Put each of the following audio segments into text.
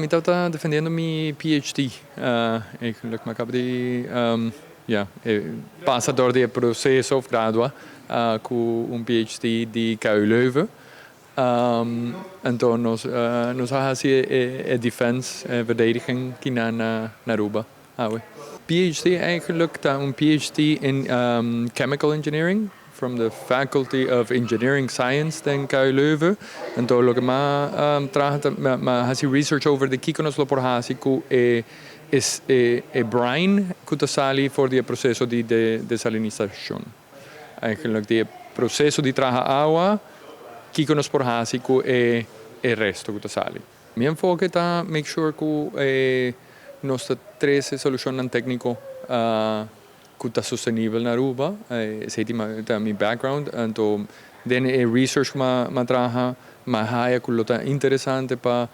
Mi tabata defendiendo mi PhD. Eigenlijk, mi a caba di ja, pasa door di e proceso of gradua cu un PhD di KU Leuven. Anto nos a haci e defense, e verdediging aki na Aruba. Awe. PhD eigenlijk ta un PhD in Chemical Engineering from the Faculty of Engineering Science den KU Leuven. Anto loke m'a traha, m'a haci research over di kico nos lo por haci cu e brine cu ta sali for di e proceso di desalinisacion. Eigenlijk di proceso di traha awa, kico nos por haci cu e resto cu ta sali. Mi enfoke ta make sure cu nos ta trece solucion tecnico cu ta sostenibel na Aruba. Esey ta mi background. Anto, den e research m'a traha, m'a haya cu ta interesante pa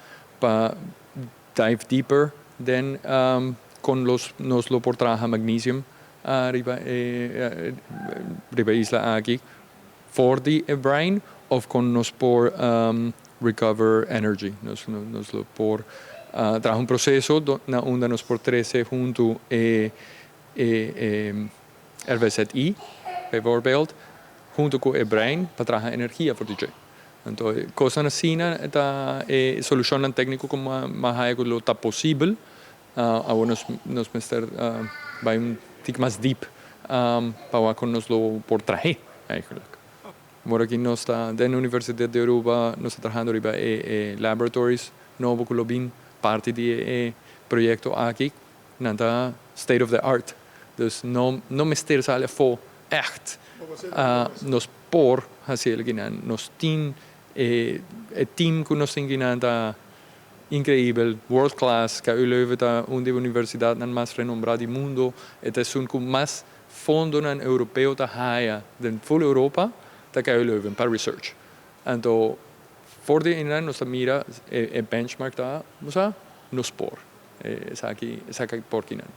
dive deeper den con nos lo por traha magnesium riba isla aki for di brine of con nos por recover energy. Nos lo por traha un proceso na unda nos por trece hunto e RWZI, bijvoorbeeld, hunto cu e brine pa traha energia for di. Anto, cos asina ta e solucion tecnico cu m'a haya cu ta posibel. Awor nos mester bay un tik mas deep pa con nos lo por traha eigenlijk. Awor aki nos ta na Universidad di Aruba, nos ta trahando riba e laboratories nobo cu lo bin parti di e proyecto aki, nan ta state of the art. Dus no mester sali afo echt. Nos por haci nan nos team e team cu nos tin ta increibel, world class, KU Leuven ta un di e universidadnan mas renombra di mundo, e ta un cu mas fondonan europeo ta haya den full Europa, ta KU Leuven pa research. Anto, for di einan nos mira e benchmark ta, nos por. Esaki por kinan.